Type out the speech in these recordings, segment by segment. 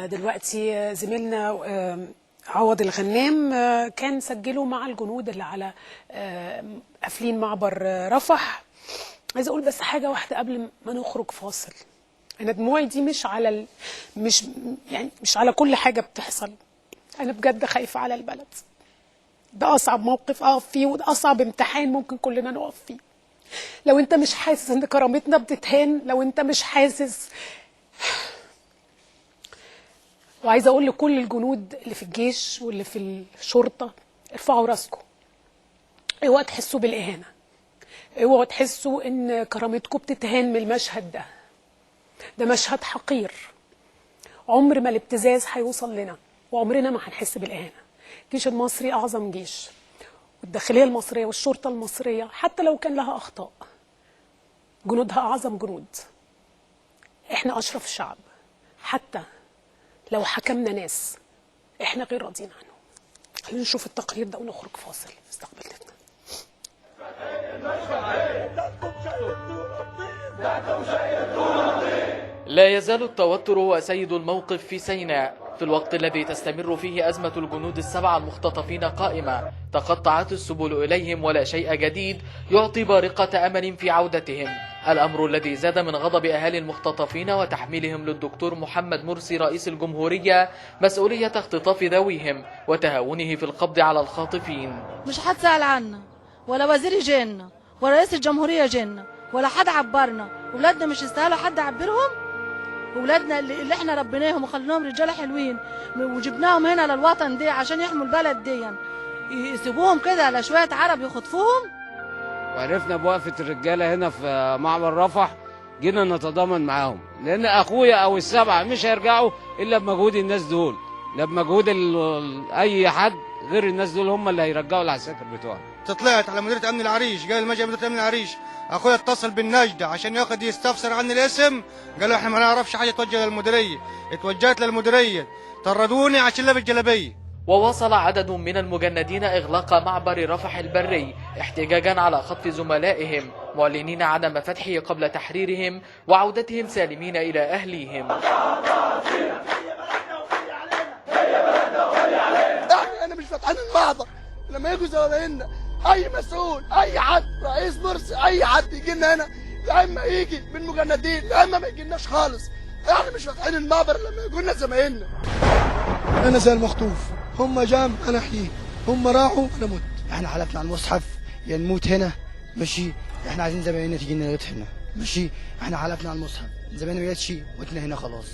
دلوقتي زميلنا عوض الغنام كان سجله مع الجنود اللي على قافلين معبر رفح. عايزه اقول بس حاجة واحدة قبل ما نخرج فاصل. انا دموعي دي مش على مش يعني مش على كل حاجة بتحصل، انا بجد خايفة على البلد. ده اصعب موقف اقف فيه، وده اصعب امتحان ممكن كلنا نقف فيه. لو انت مش حاسس ان كرامتنا بتتهان، لو انت مش حاسس. وعايزه اقول لكل الجنود اللي في الجيش واللي في الشرطة، ارفعوا راسكم، اوعوا تحسوا بالاهانه، اوعوا تحسوا ان كرامتكم بتتهان من المشهد ده. ده مشهد حقير، عمر ما الابتزاز هيوصل لنا، وعمرنا ما هنحس بالاهانه. الجيش المصري اعظم جيش، والداخليه المصرية والشرطة المصرية حتى لو كان لها اخطاء، جنودها اعظم جنود. احنا اشرف شعب، حتى لو حكمنا ناس احنا غير راضيين عنهم. خلينا نشوف التقرير ده ونخرج فاصل. استقبلتنا. لا يزال التوتر هو سيد الموقف في سيناء في الوقت الذي تستمر فيه أزمة الجنود السبعة المختطفين قائمة. تقطعت السبل إليهم ولا شيء جديد يعطي بارقة أمل في عودتهم، الأمر الذي زاد من غضب أهالي المختطفين وتحميلهم للدكتور محمد مرسي رئيس الجمهورية مسؤولية اختطاف ذويهم وتهاونه في القبض على الخاطفين. مش حد سأل عنا، ولا وزير جينا، ولا رئيس الجمهورية جينا، ولا حد عبرنا. ولادنا مش يستاهلوا حد عبرهم؟ ولادنا اللي احنا ربيناهم وخليناهم رجاله حلوين وجبناهم هنا للوطن دي عشان يحموا البلد دي، يسيبوهم كده على شوية عرب يخطفوهم؟ وعرفنا بوقفه الرجالة هنا في معبر رفح، جينا نتضامن معاهم، لان اخويا او السبعة مش هيرجعوا الا بمجهود الناس دول، لا بمجهود اي حد غير الناس دول، هم اللي هيرجعوا العساكر بتوعهم. طلعت على مديرية امن العريش، قال المجا مديرية امن العريش، اخويا اتصل بالنجدة عشان ياخد يستفسر عن الاسم، قالوا احنا ما نعرفش حاجة، توجه للمديريه، اتوجهت للمديريه، طردوني عشان لابس جلابية. وواصل عدد من المجندين إغلاق معبر رفح البري احتجاجا على خطف زملائهم، معلنين عدم فتحه قبل تحريرهم وعودتهم سالمين إلى أهليهم. احنا مش فاتحين المعبر لما يجوا زمايلنا، اي مسؤول، اي حد، رئيس مرسي، اي حد يجي لنا هنا، يا اما يجي من مجندين يا اما ما يجيلناش خالص. احنا مش فاتحين المعبر لما يجوا لنا زمايلنا. انا زي المخطوف، هم جام انا احييه، هم راحوا انا مت. احنا حلفنا على المصحف يا نموت هنا ماشي، احنا عايزين زمايلنا تيجي لنا هنا ماشي، احنا حلفنا على المصحف زمايلنا ما جاتش متنا هنا خلاص.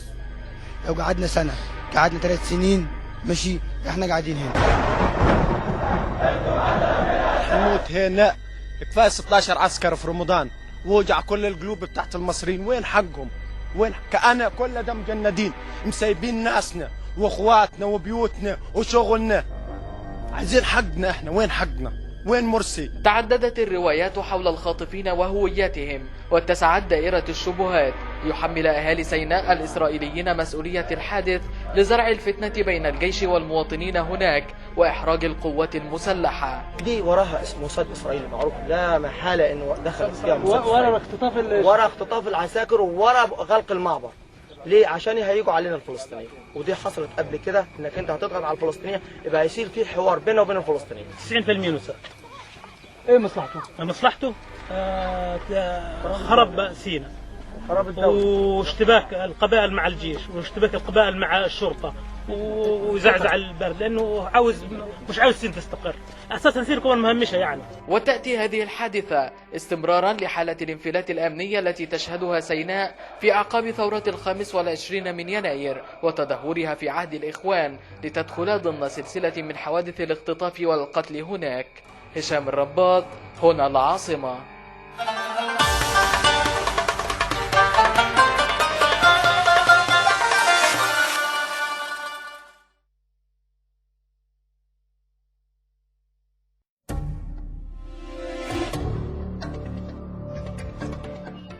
لو قعدنا سنة، قعدنا 3 سنين ماشي، احنا قاعدين هنا. نموت هنا. كفاية 16 عسكر في رمضان، ووجع كل القلوب بتاعت المصريين. وين حقهم؟ وين كأنا كل ده مجندين مسايبين ناسنا واخواتنا وبيوتنا وشغلنا، عايزين حقنا احنا. وين حقنا؟ وين مرسي؟ تعددت الروايات حول الخاطفين وهوياتهم، واتسعت دائرة الشبهات ليحمل أهالي سيناء الإسرائيليين مسؤولية الحادث لزرع الفتنة بين الجيش والمواطنين هناك وإحراج القوات المسلحة. دي وراها اسم موساد إسرائيلي معروف، لا محالة إنه دخل فيها موساد ورا اختطاف ورا اختطاف العساكر وورا غلق المعبر. ليه؟ عشان هيجوا علينا الفلسطينيين، ودي حصلت قبل كده، انك انت هتضغط على الفلسطينيين يبقى هيصير في حوار بيننا وبين الفلسطينيين. 90% نساء. ايه مصلحته؟ مصلحته خرب سيناء، خراب الدولة، واشتباك القبائل مع الجيش، واشتباك القبائل مع الشرطة، وزعزع البلد، لانه عاوز مش عاوز سيناء تستقر، اساسا سيناء كمان مهمشه يعني. وتاتي هذه الحادثة استمرارا لحاله الانفلات الامنية التي تشهدها سيناء في اعقاب ثورة 25 من يناير وتدهورها في عهد الاخوان، لتدخل ضمن سلسلة من حوادث الاختطاف والقتل هناك. هشام الرباط، هنا العاصمة.